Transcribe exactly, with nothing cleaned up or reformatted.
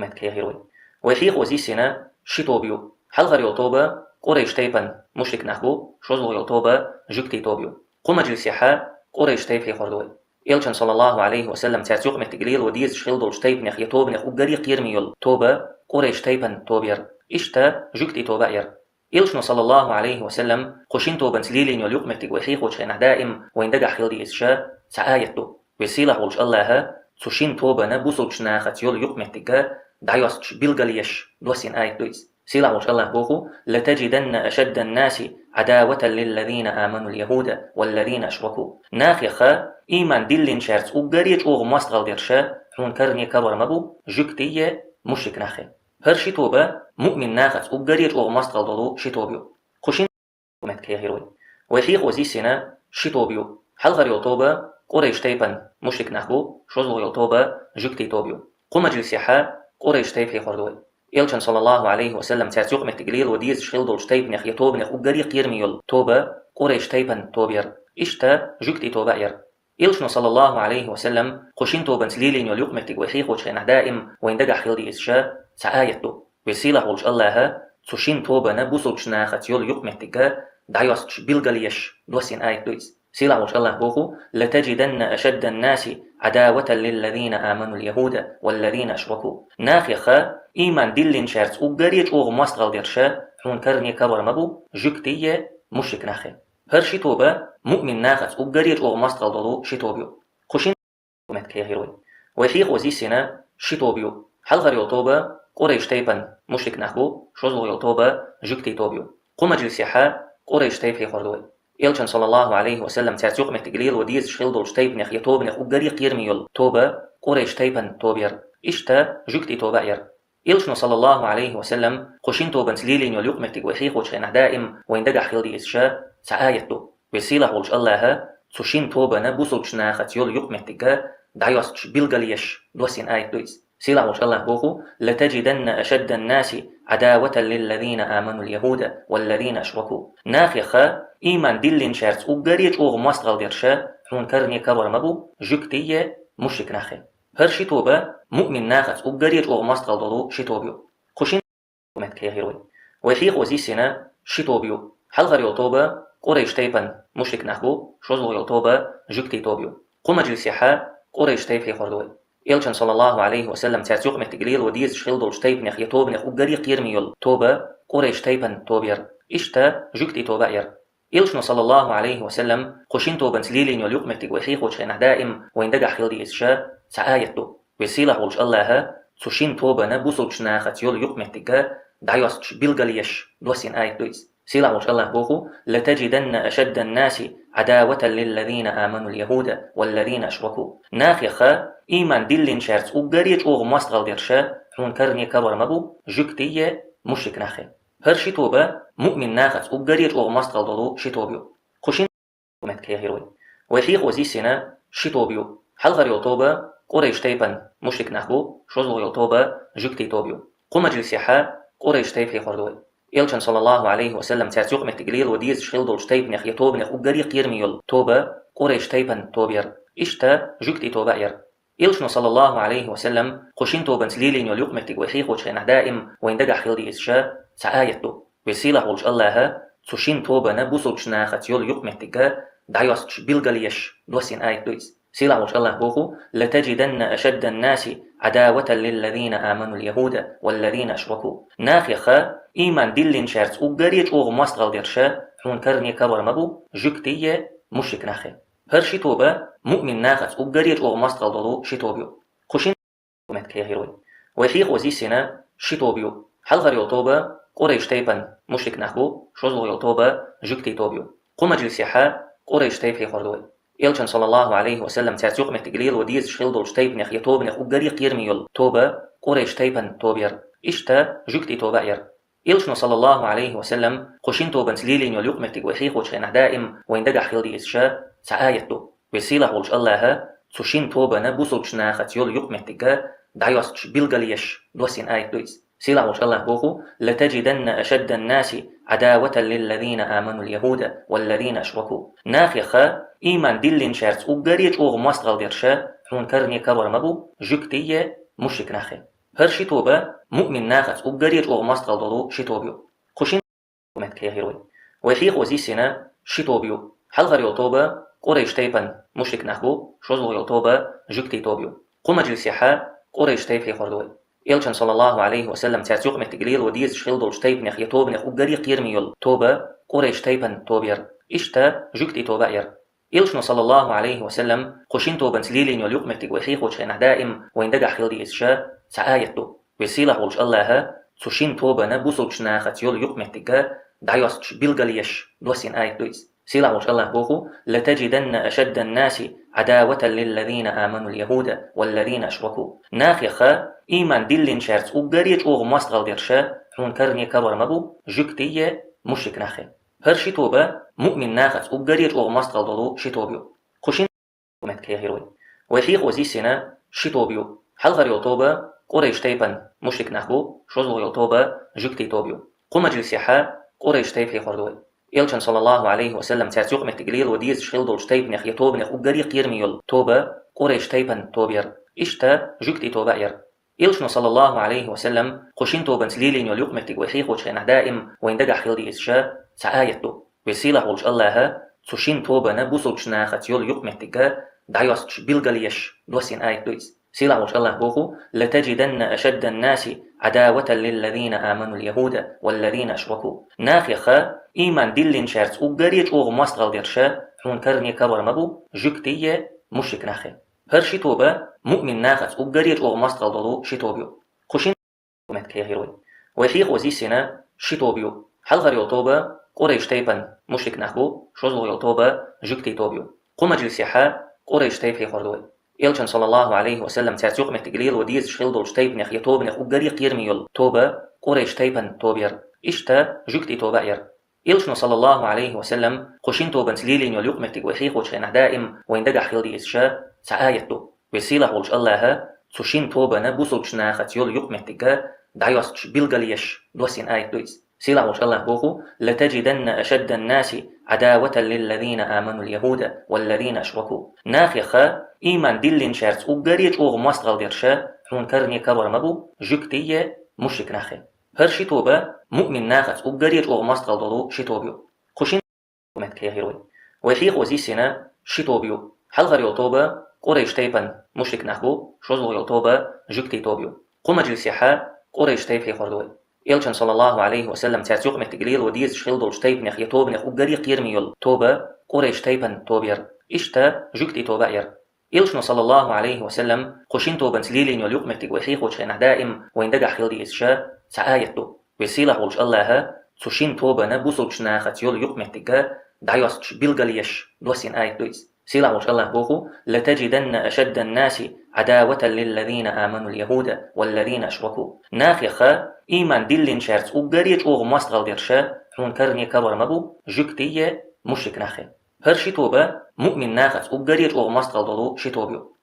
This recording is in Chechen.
Вай хьехор вай. Вай хьехо зисина ши тоба ю. Хьалхар йол тоба Къурайш тайпан мушрик нах бу, шозлугъ йол тоба жугти тоба ю. Кху мажлисехьа Къурайш тайп хьехор ду вай. Элчан саллаллаху алейхи ва саллям царц юкъ меттиг лело дезаш хил долч тайпнех я тобнех уггари кхерми йол тоба Къурайш тайпан тоба яр. Ишта жугти тоба яр. Элчано саллаллаху алейхи ва саллям кху шин тобанц лелин йол юкъ меттиг вай хьехоч хенах даим вайн дагах хил дезаша ца аят ду. Вай силах волч Аллаха цу шин тобана бусулч нахац йол юкъ меттига дайосч билгал еш досин аят дуйс. Силах волч Аллах боху: «Латаджиданна ашаддан наси адаватан лиллазина аману льяхуда валлазина ашраку». Нах яха иман диллин шарц уггари чӀогъ мост гъалдерша хун карни карвар мабу жугтие мушрик нахе. Хар ши тоба муъмин нахац уггари чӀогъ мост гъалдолу ши тоба ю. Кху шин мет кхехир вай. Вай хьехо зисина ши тоба ю. Хьалхар йол тоба Къурайш тайпан мушрик нах бу, шозлугъ йол тоба жугти тоба ю. Кху мажлисехьа Къурайш тайп хьехор ду вай. Элчан саллаллаху алейхи ва саллям царц юкъ меттиг лело дезаш хил долч тайпнех я тобнех уггари кхерми йол тоба Къурайш тайпан тоба яр. Ишта жугти тоба яр. Элчано саллаллаху алейхи ва саллям кху шин тобанц лелин йол юкъ меттиг вай хьехоч хенах даим вайн дагах хил дезаша ца аят ду. Вай силах волч Аллаха цу шин тобана бусулч нахац йол юкъ меттига дайосч билгал еш досин аят дуйс. Силах волч Аллах боху: «Латаджиданна ашаддан наси адаватан лиллазина аману льяхуда валлазина ашраку». Нах яха иман диллин шарц уггари чӀогъ мост гъалдерша хун карни карвар мабу жугтие мушрик нахе. Хар ши тоба муъмин нахац уггари чӀогъ мост гъалдолу ши тоба ю. Кху шин мет кхехир вай. Вай хьехо зисина ши тоба ю. Хьалхар йол тоба Къурайш тайпан мушрик нах бу, шозлугъ йол тоба жугти тоба ю. Кху мажлисехьа Къурайш тайп хьехор ду вай. Элчан саллаллаху алейхи ва саллям царц юкъ меттиг лело дезаш хил долч тайпнех я тобнех уггари кхерми йол тоба Къурайш тайпан тоба яр. Ишта жугти тоба яр. Элчано саллаллаху алейхи ва саллям кху шин тобанц лелин йол юкъ меттиг вай хьехоч хенах даим вайн дагах хил дезаша ца аят ду. Вай силах волч Аллаха цу шин тобана бусулч нахац йол юкъ меттига дайосч билгал еш досин аят дуйс. Силах волч Аллах боху: «Латаджиданна ашаддан наси адаватан лиллазина аману льяхуда валлазина ашраку». Нах яха иман диллин шарц уггари чӀогъ мост гъалдерша хун карни карвар мабу жугтие мушрик нахе. Хар ши тоба муъмин нахац уггари чӀогъ мост гъалдолу ши тоба ю. Кху шин мет кхехир вай. Вай хьехо зисина ши тоба ю. Хьалхар йол тоба Къурайш тайпан мушрик нах бу, шозлугъ йол тоба жугти тоба ю. Кху мажлисехьа Къурайш тайп хьехор ду вай. Элчан саллаллаху алейхи ва саллям царц юкъ меттиг лело дезаш хил долч тайпнех я тобнех уггари кхерми йол тоба Къурайш тайпан тоба яр. Ишта жугти тоба яр. Элчано саллаллаху алейхи ва саллям кху шин тобанц лелин йол юкъ меттиг вай хьехоч хенах даим вайн дагах хил дезаша ца аят ду. Вай силах волч Аллаха цу шин тобана бусулч нахац йол юкъ меттига дайосч билгал еш досин аят дуйс. Силах волч Аллах боху: «Латаджиданна ашаддан наси адаватан лиллазина аману льяхуда валлазина ашраку». Нах яха иман диллин шарц уггари чӀогъ мост гъалдерша хун карни карвар мабу жугтие мушрик нахе. Хар ши тоба муъмин нахац уггари чӀогъ мост гъалдолу ши тоба ю. Кху шин мет кхехир вай. Вай хьехо зисина ши тоба ю. Хьалхар йол тоба Къурайш тайпан мушрик нах бу, шозлугъ йол тоба жугти тоба ю. Кху мажлисехьа Къурайш тайп хьехор ду вай. Элчан саллаллаху алейхи ва саллям царц юкъ меттиг лело дезаш хил долч тайпнех я тобнех уггари кхерми йол тоба Къурайш тайпан тоба яр. Ишта жугти тоба яр. Элчано саллаллаху алейхи ва саллям кху шин тобанц лелин йол юкъ меттиг вай хьехоч хенах даим вайн дагах хил дезаша ца аят ду. Вай силах волч Аллаха цу шин тобана бусулч нахац йол юкъ меттига дайосч билгал еш досин аят дуйс. Силах волч Аллах боху: «Латаджиданна ашаддан наси адаватан лиллазина аману льяхуда валлазина ашраку». Нах яха иман диллин шарц уггари чӀогъ мост гъалдерша хун карни карвар мабу жугтие мушрик нахе. Хар ши тоба муъмин нахац уггари чӀогъ мост гъалдолу ши тоба ю. Кху шин мет кхехир вай. Вай хьехо зисина ши тоба ю. Хьалхар йол тоба Къурайш тайпан мушрик нах бу, шозлугъ йол тоба жугти тоба ю. Кху мажлисехьа Къурайш тайп хьехор ду вай. Элчан саллаллаху алейхи ва саллям царц юкъ меттиг лело дезаш хил долч тайпнех я тобнех уггари кхерми йол тоба Къурайш тайпан тоба яр. Ишта жугти тоба яр. Элчано саллаллаху алейхи ва саллям кху шин тобанц лелин йол юкъ меттиг вай хьехоч хенах даим вайн дагах хил дезаша ца аят ду. Вай силах волч Аллаха цу шин тобана бусулч нахац йол юкъ меттига дайосч билгал еш досин аят дуйс. Силах волч Аллах боху: «Латаджиданна ашаддан наси адаватан лиллазина аману льяхуда валлазина ашраку». Нах яха иман диллин шарц уггари чӀогъ мост гъалдерша хун карни карвар мабу жугтие мушрик нахе. ХӀара ши тоба муъмин нахаца уггаре чӀогӀа мостагӀал долу ши тоба ю. Кху шин меттиг кхехира вай. Вай хьехо зисина ши тоба ю. Хьалхара йолу тоба Къурайш тайпан мушрик нах бу, шозлагӀа йолу тоба жуьгтийн тоба ю. Кху мажлисехь Къурайш тайпа хьехор ду вай. Элчан, саллаллаху алейхи ва саллям, цаьрца юкъаметтиг лело дезаш хила долчу тайпанех я тобанех уггаре кхераме йолу тоба Къурайш тайпан тоба яра. Иштта жуьгтийн тоба а яра. Элчано, саллаллаху алейхи ва саллям, кху шин тобанца лелийна йолу юкъаметтиг вай хьехочу хенахь даим вайн дагахь хила дезаш цхьа аят ду. Веза сийлахь волчу Аллаха цу шин тобана бусалбачу нахаца йолу юкъаметтиг дӀайостуш билгалъеш доссийна аят ду иза. Сийлахь волчу Аллаха боху: «Латаджиданна ашаддан-наси адаватан лиллазина аману-ль-яхуда валлазина ашраку». Нахеха, ийман диллинчаьрца уггаре чӀогӀа мостагӀал дерша хьуна каране карор ма бу жуьгтий я мушрик нахе. ХӀара ши тоба муъмин нахаца уггаре чӀогӀа мостагӀал долу ши тоба ю. Кху шин меттиг кхехира вай. Вай хьехо зисина ши тоба ю. Хьалхара йолу тоба Къурайш тайпан мушрик нах бу, шозлагӀа йолу тоба жуьгтийн тоба ю. Кху мажлисехь Къурайш тайпа хьехор ду вай. Элчан, саллаллаху алейхи ва саллям, цаьрца юкъаметтиг лело дезаш хила долчу тайпанех я тобанех уггаре кхераме йолу тоба Къурайш тайпан тоба яра. Иштта жуьгтийн тоба а яра. Элчано, саллаллаху алейхи ва саллям, кху шин тобанца лелийна йолу юкъаметтиг вай хьехочу хенахь даим вайн дагахь хила дезаш цхьа аят ду. Веза сийлахь волчу Аллаха цу шин тобана бусалбачу нахаца йолу юкъаметтиг дӀайостуш билгалъеш доссийна аят ду иза. Сийлахь волчу Аллаха боху: «Латаджиданна ашаддан-наси адаватан лиллазина аману-ль-яхуда валлазина ашраку». Нахеха, ийман диллинчаьрца уггаре чӀогӀа мостагӀал дерша хьуна каране карор ма бу жуьгтий я мушрик нахе. ХӀара ши тоба муъмин нахаца уггаре чӀогӀа мостагӀал долу ши тоба ю. Кху шин меттиг кхехира вай. Вай хьехо зисина ши тоба ю. Хьалхара йолу тоба Къурайш тайпан мушрик нах бу, шозлагӀа йолу тоба жуьгтийн тоба ю. Кху мажлисехь Къурайш тайпа хьехор ду вай. Элчан, саллаллаху алейхи ва саллям, цаьрца юкъаметтиг лело дезаш хила долчу тайпанех я тобанех уггаре кхераме йолу тоба Къурайш тайпан тоба яра. Иштта жуьгтийн тоба а яра. Элчано, саллаллаху алейхи ва саллям, кху шин тобанца лелийна йолу юкъаметтиг вай хьехочу хенахь даим вайн дагахь хила дезаш цхьа аят ду. Веза сийлахь волчу Аллаха цу шин тобана бусалбачу нахаца йолу юкъаметтиг дӀайостуш билгалъеш доссийна аят ду иза. Сийлахь волчу Аллаха боху: «Латаджиданна ашаддан-наси адаватан лиллазина аману-ль-яхуда валлазина ашраку». Нахеха, ийман диллинчаьрца уггаре чӀогӀа мостагӀал дерша хьуна каране карор ма бу жуьгтий я мушрик нахе. ХӀара ши тоба муъмин нахаца уггаре чӀогӀа мостагӀал долу ши тоба ю. Кху шин меттиг кхехира вай. Вай хьехо зисина ши тоба ю. Хьалхара йолу тоба Къурайш тайпан мушрик нах бу, шозлагӀа йолу тоба жуьгтийн тоба ю. Кху мажлисехь Къурайш тайпа хьехор ду вай. Элчан, саллаллаху алейхи ва саллям, цаьрца юкъаметтиг лело дезаш хила долчу тайпанех я тобанех уггаре кхераме йолу тоба Къурайш тайпан тоба яра. Иштта жуьгтийн тоба а яра. Элчано, саллаллаху алейхи ва саллям, кху шин тобанца лелийна йолу юкъаметтиг вай хьехочу хенахь даим вайн дагахь хила дезаш цхьа аят ду. Веза сийлахь волчу Аллаха цу шин тобана бусалбачу нахаца йолу юкъаметтиг дӀайостуш билгалъеш доссийна аят ду иза. Сийлахь волчу Аллаха боху: «Латаджиданна ашаддан-наси адаватан лиллазина аману-ль-яхуда валлазина ашраку». Нахеха, ийман диллинчаьрца уггаре чӀогӀа мостагӀал дерша хьуна каране карор ма бу жуьгтий я мушрик нахе. ХӀара ши тоба муъмин нахаца уггаре чӀогӀа мостагӀал долу ши тоба ю.